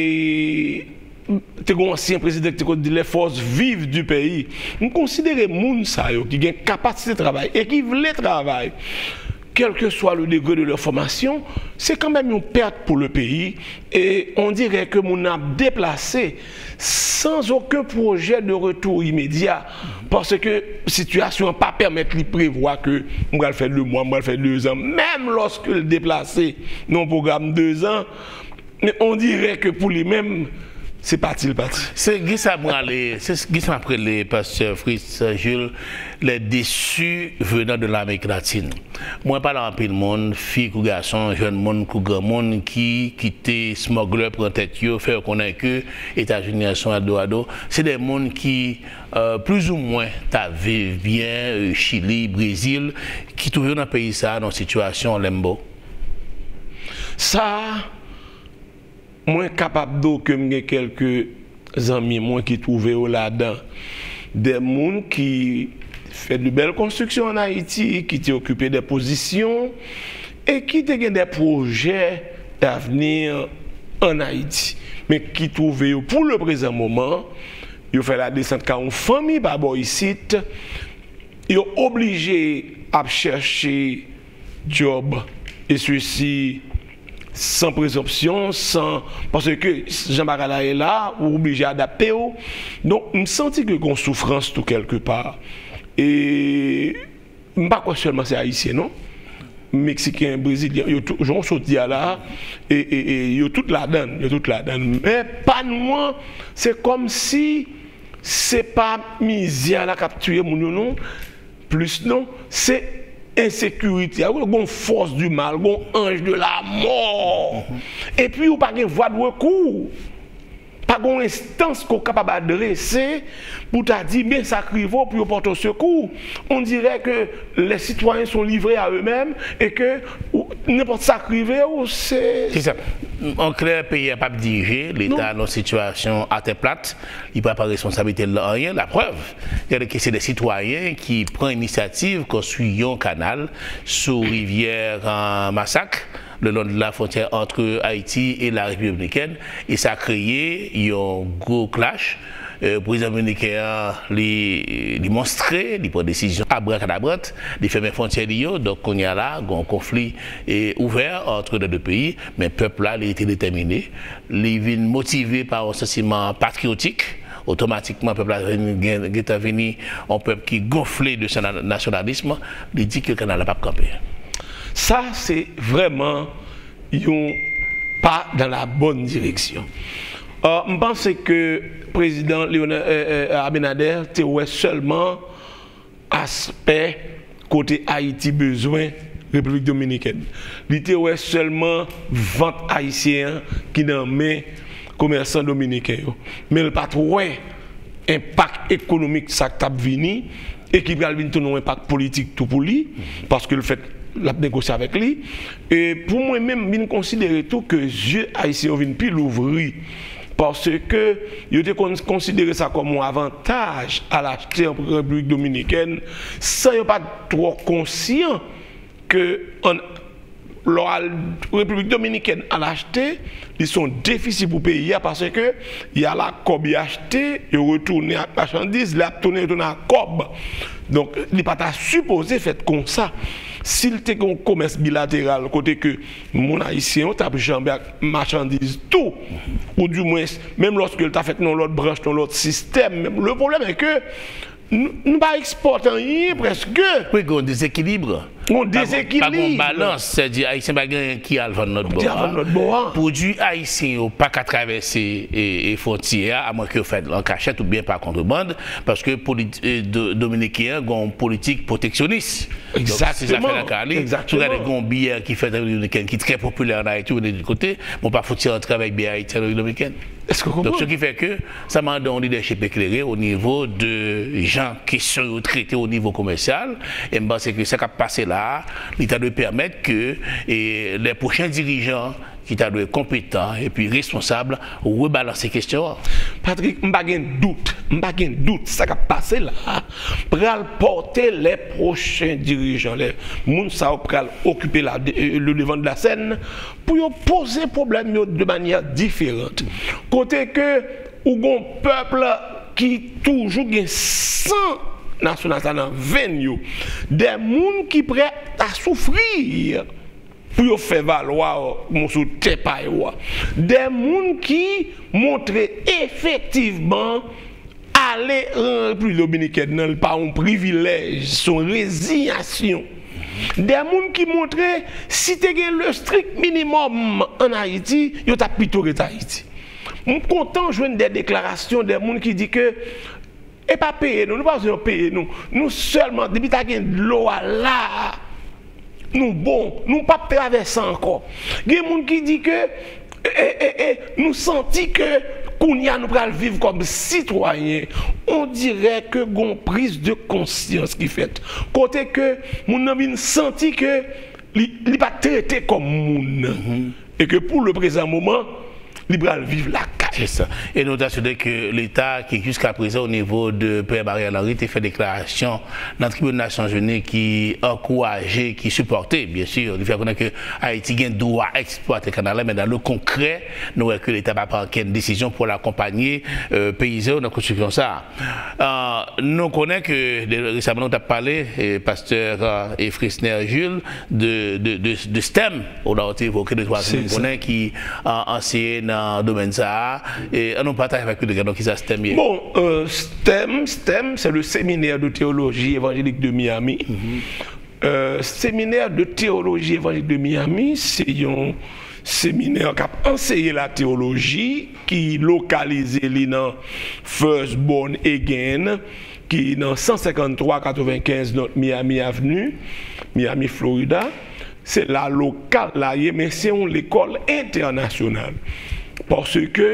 te gen yon ansyen prezidan ki te konn di, les forces vives du pays. M konsidere moun sa yo ki gen kapasite travay e ki vle travay, quel que soit le degré de leur formation, c'est quand même une perte pour le pays. Et on dirait que moun nan ap deplase sans aucun projet de retour immédiat. Paske sitiyasyon an pa pèmèt li prevwa ke m pral fè de mwa, m pral fè de zan. Menm lòske l deplase nan yon pwogram de zan, men on dirait que pou li menm, se pati l pati. Se gen sa m rale, se gen sa m ap rele, Pastè Fritz Jules, les déçus venant de l'Amérique latine. Mwen pale anpil moun, fi kou gason, jèn moun kou granmoun, ki kite smuggler pran tèt yo, fè yo konnen ke Etazini an se yon Eldorado. Se de moun ki, euh, plizoumwen ta viv byen, euh, Chili, Brezil, ki twouve yo nan peyi sa a nan yon sitiyasyon limbo. Sa a, mwen kapab di w ke m gen kèlke zanmi mwen ki twouve yo ladan. De moun ki fè de bèl konstriksyon ann Ayiti, ki te okipe de pozisyon e ki te gen de pwojè davni ann Ayiti, men ki twouve yo pou le prezan moman, yo fè ladesant kay yon fanmi pa bò isit, yo oblije ap chèche djòb, e sesi san prezonpsyon, san, paske jan bagay la ye la, ou oblije adapte w. Donk, m santi ke gen yon soufrans tou kèlkepa. E m pa kwè sèlman se Ayisyen, non. Meksiken, Brezilyen, yo tou, jan w sot di a la, e, e, e yo tout ladann, yo tout ladann. Men pa nou an, se kòmsi se pa mizè la k ap tiye moun yo, non. Plis, non, se ensekirite a. Wi, gon fòs di mal, gon anj de lamò. Epi ou pa gen vwa de rekou. Pa gon enstans ke w kapab adrese pou ta di, men sa k rive w pou yo pote w sekou. On dirait que les citoyens sont livrés à eux-mêmes et que ou, nenpòt sa k rive w, se... Se sa. An klè, peyi a p ap dirije, Leta nan sitiyasyon atè plat, li pa pran responsablite l nan anyen. Laprèv, gade ke se de sitwayen ki pran inisyativ konstwi yon kanal sou rivyè, euh, Masak, le long de la frontière entre Haïti et la République dominicaine, e sa kreye yon gwo clash. Euh, prezidan dominiken an, li, li monstre, li pran desizyon abrakadabrant, li fèmen fwontyè li yo. Donk, kounye a la, gon konfli e ouvè entre les deux pays, men pèp la, li rete detèmine. Li vin motive pa yon santiman patriyotik. Otomatikman, pèp la vin, gen, gentan vini yon pèp ki gonfle de sa na-, nasyonalis. Li di ke kanal la p ap kanpe. Sa, se vrèman yon pa dans la bonne direction. Euh, m panse ke prezidan Leonel, euh, euh, Abinader te wè sèlman aspè kote Ayiti bezwen Repiblik Dominikèn. Li te wè sèlman vant ayisyen an ki nan men komèsan dominiken yo. Men l pa t wè enpak ekonomik sa k t ap vini e ki pral vin tounen yon enpak politik tou pou li, paske l fèt l ap negosye avèk li. E pou mwen menm, m vin konsidere tou ke zye ayisyen yo vin pi louvri, paske yo te konn konsidere sa kòm yon avantaj al achte an Repiblik Dominikèn, san yo pa t twò konsyan ke an, lè w al Repiblik Dominikèn al achte, li se yon defisi pou peyi a, paske y al ak kòb y achte, yo retounen ak machandiz, lè y ap tounen, yo tounen ak kòb. Donk, li pa ta sipoze fèt konsa. Si l te gen yon komès bilateral kote ke moun ayisyen yo t ap janbe ak machandiz tou, oudimwens, menm lòske l ta fèt nan yon lòt branch, nan yon lòt sistèm, men le problème est que nou, nou pa ekspòte anyen prèske. Wi, gen yon dezekilib. Gen yon dezekilib. Pa gen, pa gen yon balans, sètadi ayisyen pa gen anyen ki al vann lòt bò a. Ki al vann lòt bò a. Pwodui ayisyen yo pa ka travèse, e, e fwontyè a, amwenke yo fè l an kachèt oubyen pa kontrebann, paske poli-, e, do-, dominiken an gen yon politik pwoteksyonis. Donk, se zafè nan ka li. Egzakteman. Si w gade, gen yon biyè ki fèt an Repiblik Dominikèn ki trè popilè an Ayiti, ou de lòt kote, men w pa fouti rantre avèk biyè ayiti an Repiblik Dominikèn. Èske w konprann? Donk, ce qui fait que sa mande yon lidèchip eklere o nivo de jan kesyon yo trete o nivo komèsyal. E m panse ke sa k ap pase la a, li ta dwe pèmèt ke, e, les prochains dirigeants ki ta dwe konpetan epi responsab, rebalanse kesyon an. Patrick, m pa gen dout, m pa gen dout, sa k ap pase la a pral pòte les prochains dirigeants, les moun sa yo pral okipe la, le devant de la scène, pou yo poze pwoblèm yo de manière différente. Kote ke ou gon pèp ki toujou gen san nasyonal sa nan venn yo, de moun ki prè a soufri pou yo fè valwa moso tè pa yo a. De moun ki montre efektivman ale an Repiblik Dominikèn nan, li pa yon privilèj, se yon reziyasyon. De moun ki montre, si te gen le strict minimum ann Ayiti, yo t ap pito ret Ayiti. M kontan jwenn de deklarasyon de moun ki di ke e pa peye nou, nou pa bezwen yo peye nou. Nou sèlman, depi ta gen dlo a la a, nou bon, nou p ap travèse ankò. Gen moun ki di ke, e, e, e, e, nou santi ke kounye a nou pral viv kòm sitwayen. On dirè ke gon priz de konsyans ki fèt. Kote ke moun nan vin santi ke li, li pa trete kòm moun. E ke pou le prezan moman, li pral viv lakay. Se sa. E nou t asire ke Leta ki jiska prezan o nivo de PM Ariel Henry te fè deklarasyon nan tribin Nasyonzini ki ankouraje, ki sipòte, byen si, li fè konnen ke Ayiti gen dwa eksplwate kanal la, men dan le konkrè, nou wè ke Leta pa pran okenn desizyon pou l akonpanye, euh, peyizan yo nan konstriksyon sa a. Euh, nou konnen ke de, resaman nou t ap pale, e pastè, euh, e Fresner Jules, de, de, de, de STEM, ou la ou te evoke de twa semèn konnen ki, euh, anseye nan domèn sa a. E ann nou pataje avèk piblik la, donk, kisa STEM ye? Bon, euh, STEM, STEM, c'est le Séminaire de Théologie Évangélique de Miami. Euh, Séminaire de Théologie Évangélique de Miami, se yon seminè k ap anseye lateyoloji ki lokalize li nan First Born Again, ki nan san senkanntwa katrevenkenz North Miami Avenue, Miami, Florida. Se la lokal la ye, men se yon lekòl entènasyonal. Paske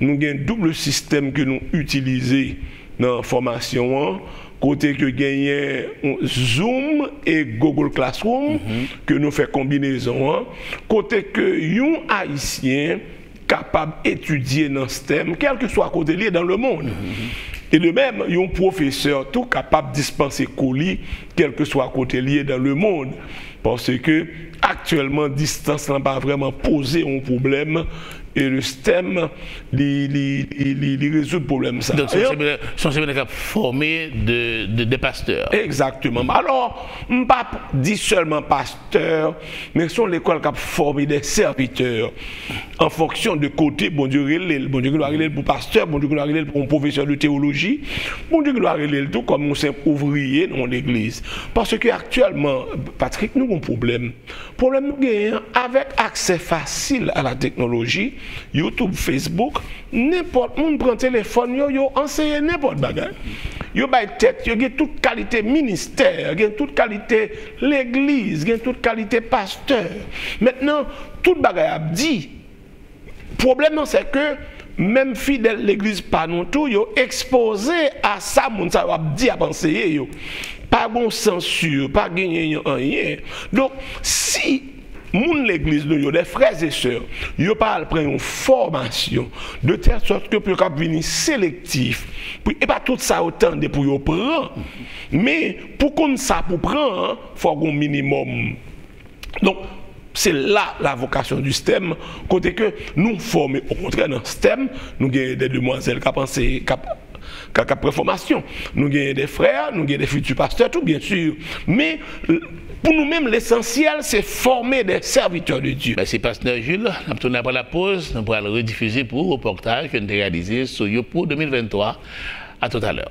nou gen doub sistèm ke nou itilize nan fòmasyon an, kote ke genyen Zoom e Google Classroom, ke nou fè konbinezon an, kote ke yon Ayisyen kapab etidye nan STEM, kèlkeswa kote li ye dans le monde. E de même, yon pwofesè tou kapab dispanse kou li, kèlkeswa kote li ye dans le monde. Paske aktyèlman, distans lan pa vrèman poze yon pwoblèm, e le STEM, li, li, li, li, li rezoud pwoblèm sa. Donk, se yon seminè, se yon seminè k ap fòme de, de, de pastè. Egzakteman. Alò, m p ap di sèlman pastè, men se yon lekòl k ap fòme de sèvitè. An fonksyon de kote Bondye rele l. Bondye gen dwa rele l pou pastè, Bondye gen dwa rele l pou yon pwofesè de teyoloji, Bondye gen dwa rele l tou kòm yon senp ouvriye nan yon legliz. Paske aktyèlman, Patrick, nou gen yon pwoblèm. Pwoblèm nou genyen an, avèk aksè fasil a la teknoloji, YouTube, Facebook, nenpòt moun pran telefòn yo, yo anseye nenpòt bagay. Yo bay tèt, yo gen tout kalite ministè, gen tout kalite legliz, gen tout kalite pastè. Mentnan, tout bagay ap di. Pwoblèm nan, se ke menm fidèl legliz pa nou tou, yo ekspoze a sa moun sa yo ap di, ap anseye yo. Pa gen sansir, pa genyen anyen. Donk, si moun legliz nou yo, de frè e sè, yo pa al pran yon fòmasyon, de tèl sòt ke pou yo kab vini selektif, pou, e pa tout sa yo tande pou yo pran, men pou konn sa pou pran an, fò gen yon minimòm. Donk, se la la vocation du STEM, kote ke nou fòme, okontrè, nan STEM, nou gen de demwazèl k ap anseye, k ap, k ap, k ap pran fòmasyon. Nou gen de frè, nou gen de fiti pastè tou, byen si. Men, pou nou menm, lesansyèl, se fòme de sèvitè de Dye. Mèsi, pastè Jules. N ap tounen apre lapoz, nou pral redifize pou ou repòtaj ke n te reyalize sou Yopou de mil venntwa. A toutalè.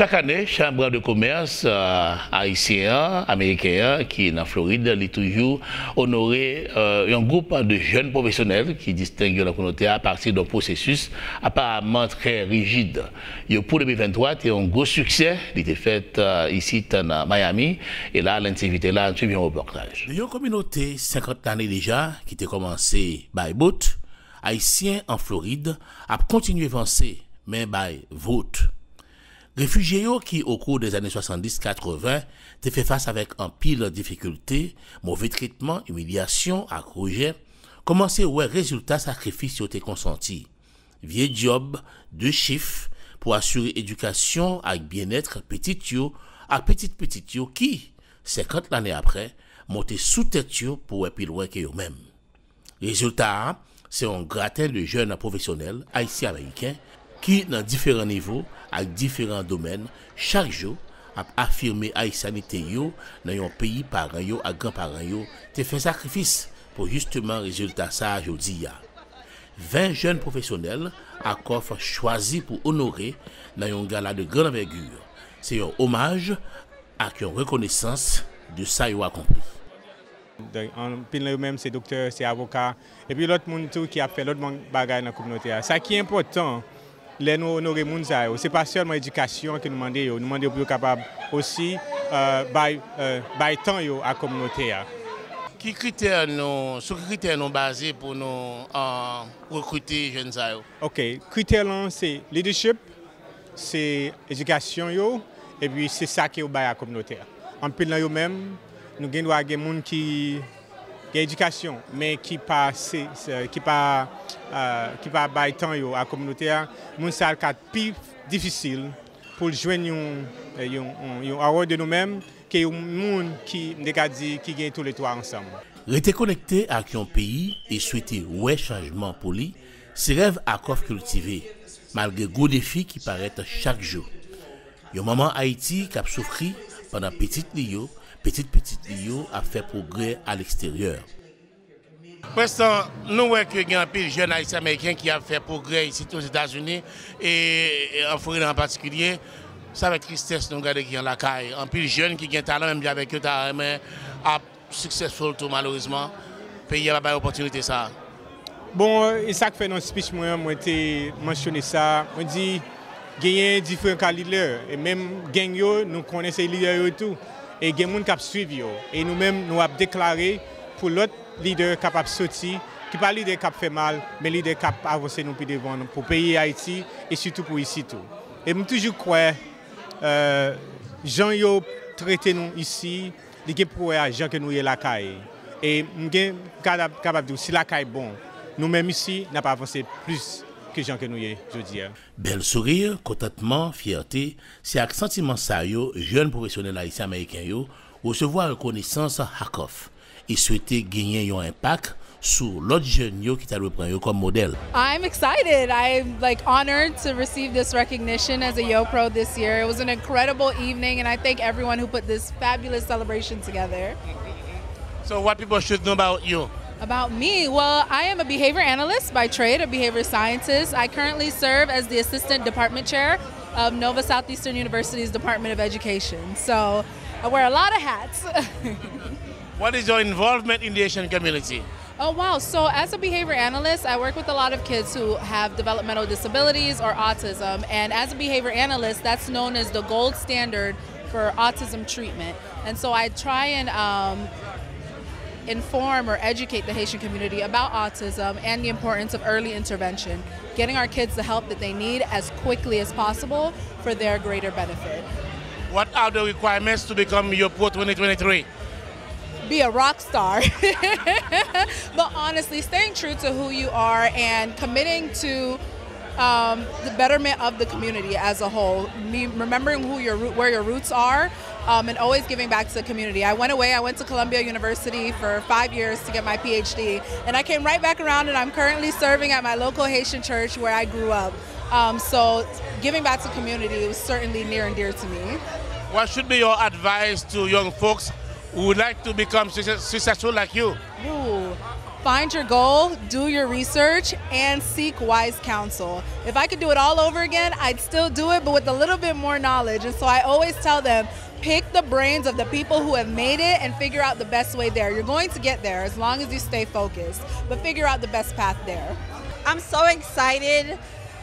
Chak ane, Chanbre de Commerce, euh, ayisyen an, ameriken an, ki nan Florid, li toujou onore, euh, yon gwoup de jèn pwofesyonèl ki distenge yo nan kominote a apati de yon pwosesis aparaman trè rijid. Yo pou de mil venntwa te yon gwo siksè, li te fèt, euh, isit nan Miami, e la, Lancy Vitella ap suiv yon repòtaj. De yon kominote senkant lane deja ki te kòmanse bay bout, Ayisyen an Florid ap kontinye vanse, men bay vout. Refijye yo ki, okou dèzane swasanndis katreven, te fè fas avèk anpil difikilte, move tretman, imilyasyon ak rejè, kòmanse wè rezilta sakrifis yo te konsanti. Vye djòb de chif pou asire edikasyon ak byennèt pitit yo ak pitit pitit yo ki, senkant lane apre, monte sou tèt yo pou wè pi lwen ke yo menm. Rezilta a, se yon graten de jèn pwofesyonèl ayisyen-ameriken ki, nan diferan nivo ak diferan domèn, chak jou ap afime ayisyanite yo nan yon peyi paran yo ak granparan yo te fè sakrifis pou jisteman rezilta sa a jodi a. Ven jèn pwofesyonèl ACOF chwazi pou onore nan yon gala de grande envergure. Se yon omaj ak yon rekonesans de sa yo akonpli. Donk, anpil nan yo menm se doktè, se avoka, epi lòt moun tou ki ap fè lòt ban-, bagay nan kominote a. Sa ki enpòtan lè nou onore moun sa yo, se pa sèlman edikasyon ke nou mande yo, nou mande yo pou yo kapab osi, euh, bay, euh, bay tan yo a kominote a. Ki kritè nou, sou ki kritè nou baze pou nou, euh, rekrite jèn sa yo? Ok, kritè lan se leadership, se edikasyon yo, epi se sa ke yo bay a kominote a. Anpil nan yo menm, nou gen dwa gen moun ki gen edikasyon, men ki pa se, se, ki pa, euh, ki pa bay tan yo a kominote a. Moun sa a ka pi difisil pou l jwenn yon, yon, yon, yon award de nou menm, ke yon moun ki, m te ka di, ki gen toulètwa ansanm. Rete konekte ak yon peyi e swete wè chanjman pou li, se rèv ACOF kiltive, malgre gwo defi ki parèt chak jou. Yon manman Ayiti k ap soufri pandan pitit li yo, pitit pitit li yo ap fè pwogrè aleksteryè. Pou lenstan, nou wè ke gen anpil jèn ayisyen-ameriken ki ap fè pwogrè isit Ozetazini, e, e an Florid an patikilye. Se avèk tristès nou gade ki an lakay. Anpil jèn ki gen talan menm jan avèk yo ta renmen ap successful tou, malerezman, peyi a pa bay opòtinite sa a. Bon, e sa k fè nan speech mwen an, mwen te mansyone sa, mwen di, genyen diferan ka lidè, e menm gang yo, nou konnen se lidè yo tou, e gen moun k ap swiv yo, e nou menm, nou ap deklare pou lòt lidè kapab soti, ki pa lidè k ap fè mal, men lidè k ap avanse nou pi devan pou peyi Ayiti, e sitou pou isi tou. E m toujou kwè, euh, jan yo trete nou isi, li gen pou wè a jan ke nou ye lakay. E m gen, m kapab, kapab di w, si lakay bon, nou menm isi, n ap avanse plis ke jan ke nou ye jodi a. Bèl souri, kontantman, fyète, se ak santiman sa yo jèn pwofesyonèl ayisyen-ameriken yo resevwa rekonesans ACOF e swete genyen yon enpak sou lòt jèn yo ki ta dwe pran yo kòm modèl. I'm excited. I'm, like, honored to receive this recognition as a Yo Pro this year. It was an incredible evening, and I thank everyone who put this fabulous celebration together. So what people should know about you? About me? Well, I am a behavior analyst by trade, a behavior scientist. I currently serve as the assistant department chair of Nova Southeastern University's Department of Education. So I wear a lot of hats. What is your involvement in the Haitian community? Oh, wow. So, as a behavior analyst, I work with a lot of kids who have developmental disabilities or autism. And as a behavior analyst, that's known as the gold standard for autism treatment. And so, I try and, um, inform or educate the Haitian community about autism and the importance of early intervention, getting our kids the help that they need as quickly as possible for their greater benefit. What are the requirements to become Yo Pro twenty twenty-three? Be a rock star. But honestly, staying true to who you are and committing to, um, the betterment of the community as a whole. Me remembering who your root, where your roots are, um, and always giving back to the community. I went away, I went to Columbia University for five years to get my P H D, and I came right back around, and I'm currently serving at my local Haitian church where I grew up. Um, so giving back to community was certainly near and dear to me. What should be your advice to young folks who would like to become success-, successful like you? Ooh, Find your goal, do your research, and seek wise counsel. If I could do it all over again, I'd still do it, but with a little bit more knowledge. And so I always tell them, pick the brains of the people who have made it and figure out the best way there. You're going to get there as long as you stay focused, but figure out the best path there. I'm so excited.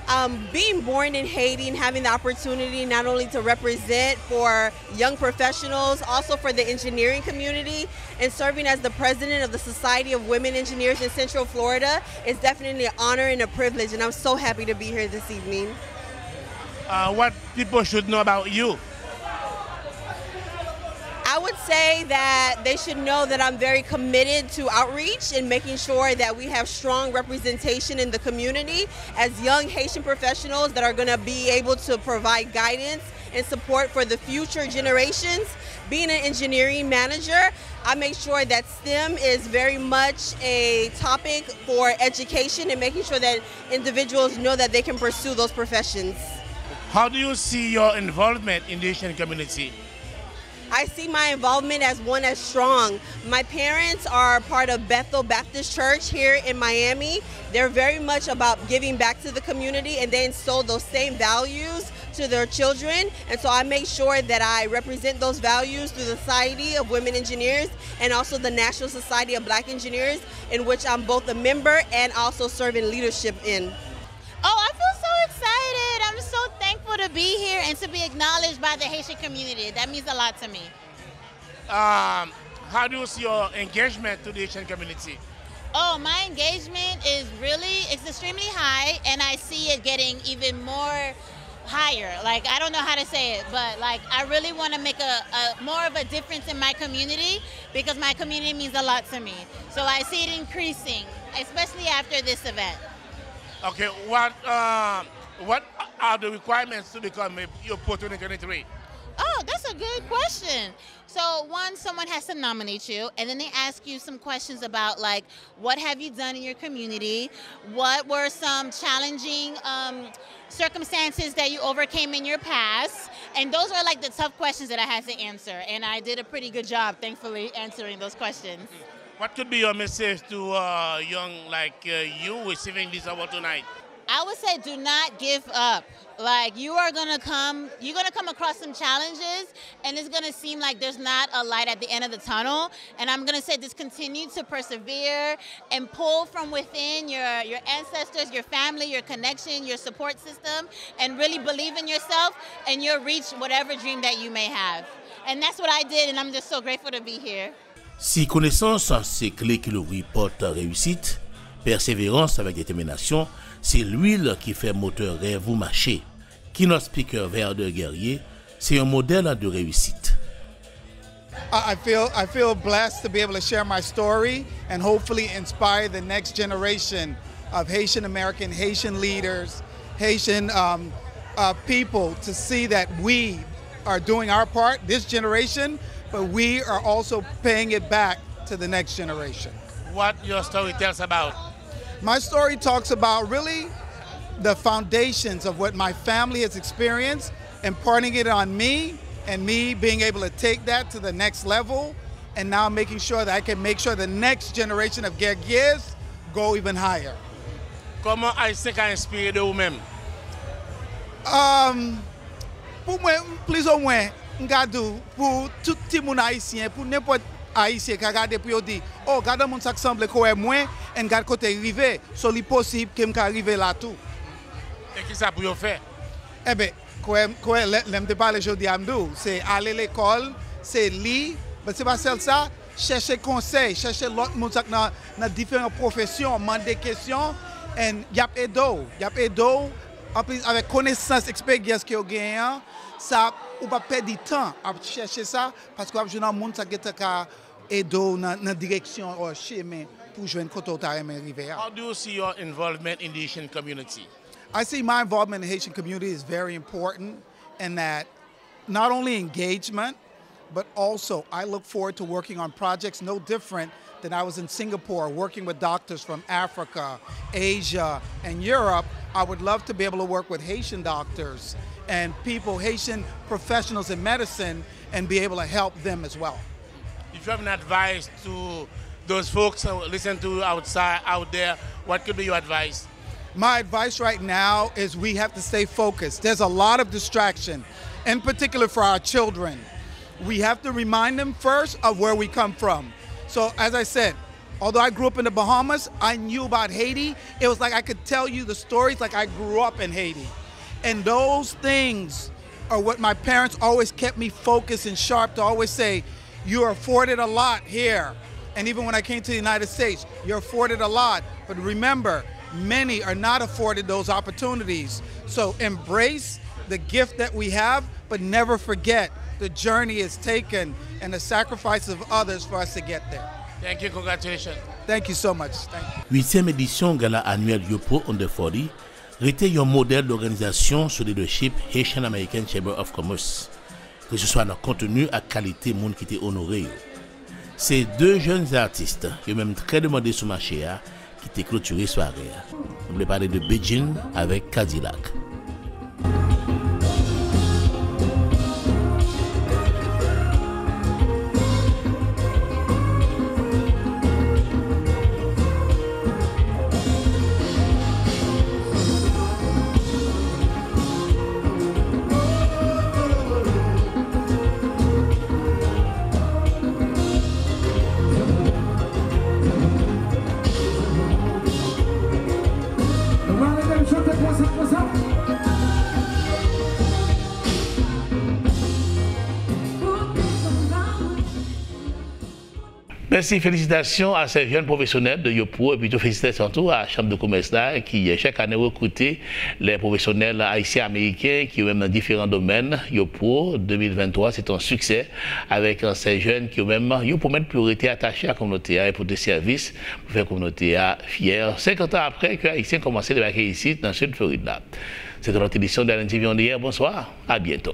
Um, being born in Haiti and having the opportunity not only to represent for young professionals, also for the engineering community, and serving as the president of the Society of Women Engineers in Central Florida is definitely an honor and a privilege, and I'm so happy to be here this evening. Uh, what people should know about you? I would say that they should know that I'm very committed to outreach and making sure that we have strong representation in the community as young Haitian professionals that are going to be able to provide guidance and support for the future generations. Being an engineering manager, I make sure that STEM is very much a topic for education and making sure that individuals know that they can pursue those professions. How do you see your involvement in the Haitian community? I see my involvement as one as strong. My parents are part of Bethel Baptist Church here in Miami. They're very much about giving back to the community and they instill those same values to their children. And so I make sure that I represent those values through the Society of Women Engineers and also the National Society of Black Engineers, in which I'm both a member and also serve in leadership in. Oh, I feel so excited. I'm so thankful to be here and to be acknowledged by the Haitian community. That means a lot to me. Um, how do you see your engagement to the Haitian community? Oh, my engagement is really, it's extremely high, and I see it getting even more higher. Like, I don't know how to say it, but like, I really want to make a, a more of a difference in my community because my community means a lot to me. So I see it increasing, especially after this event. Okay, what um, what are the requirements to become a, your Pro twenty twenty-three? Oh, that's a good question. So one, someone has to nominate you, and then they ask you some questions about, like, what have you done in your community? What were some challenging um, circumstances that you overcame in your past? And those were like the tough questions that I had to answer, and I did a pretty good job, thankfully, answering those questions. What could be your message to uh, young like uh, you receiving this award tonight? I would say do not give up. Like, you are gonna come, you're gonna come across some challenges, and it's gonna seem like there's not a light at the end of the tunnel. And I'm gonna say just continue to persevere and pull from within your your ancestors, your family, your connection, your support system, and really believe in yourself, and you'll reach whatever dream that you may have. And that's what I did, and I'm just so grateful to be here. Si konesans se kle ki louvri pòt reyisit, pèseverans avèk detèminasyon se lwil ki fè motè rèv ou mache. Keynote speaker Verder Guerrier se yon modèl de reyisit. I I feel I feel blessed to be able to share my story and hopefully inspire the next generation of Haitian American, Haitian leaders, Haitian um, uh, people to see that we are doing our part, this generation, but we are also paying it back to the next generation. What your story tells about? My story talks about really the foundations of what my family has experienced, imparting it on me, and me being able to take that to the next level, and now making sure that I can make sure the next generation of Guerriers go even higher. Kòman Ayisyen ka enspire de ou menm? Um, pou mwen, plis ou mwen, m ka di w, pou tout timoun ayisyen, pou nenpòt ayisyen ka gade pou yo di, oh, gade yon moun sa k sanble kòwè mwen, and gade kote l rive, so li posib ke m ka rive la tou. E kisa pou yo fè? Enben, kòwè, kòwè lè, lè m te pale jodi a, m di w, se ale lekòl, se li, but se pa sèl sa, chèche konsèy, chèche lòt moun sa k nan, nan diferan pwofesyon, mande kesyon, and y ap ede w, y ap ede w, anplis avèk konesans, eksperyans ke yo genyen an, sa, ou p ap pèdi tan ap chèche sa, paske w ap jwenn yon moun sa k gentan ka ede w nan, nan direksyon ou chemen pou w jwenn kote w ta renmen rive a. How do you see your involvement in the Haitian community? I see my involvement in the Haitian community is very important in that not only engagement, but also I look forward to working on projects no different than I was in Singapore working with doctors from Africa, Asia, and Europe. I would love to be able to work with Haitian doctors and people, Haitian professionals in medicine, and be able to help them as well. If you have an advice to Those folks that listen to outside out there, what could be your advice? My advice right now is we have to stay focused. There's a lot of distraction, in particular for our children. We have to remind them first of where we come from. So, as I said, although I grew up in the Bahamas, I knew about Haiti. It was like I could tell you the stories like I grew up in Haiti. And those things are what my parents always kept me focused and sharp to always say, "You are afforded a lot here." And even when I came to the United States, "You're afforded a lot. But remember, many are not afforded those opportunities." So embrace the gift that we have, but never forget the journey is taken and the sacrifices of others for us to get there. Thank you, congratulations. Thank you so much. Thank you. Uityèm edisyon gala anyèl Yo Pro Under forty rete yon modèl dòganizasyon sou lidèchip Haitian American Chamber of Commerce, keseswa nan konteni ak kalite moun ki te onore yo. Se de jèn atis, yo menm trè demande sou mache a, ki te klotire sware a. Nou vle pale de Bedjine avèk Kadilak. Mèsi, felisitasyon a sè jèn pwofesyonèl de Yo Pro, epi tou felisitasyon tou a Chanm de Komès la ki chak ane rekrite lè pwofesyonèl ayisyen ameriken ki yo menm nan diferan domèn. Yo Pro de mil venntwa se te yon siksè avèk sè jèn ki yo menm yo pwomèt pou yo rete atache a kominote a e pote sèvis pou fè kominote a fyè. Senkant an apre ke ayisyen kòmanse debake isit nan sid Florid la. Se te lòt edisyon de L N T V on the Air. Bonswa, a byento.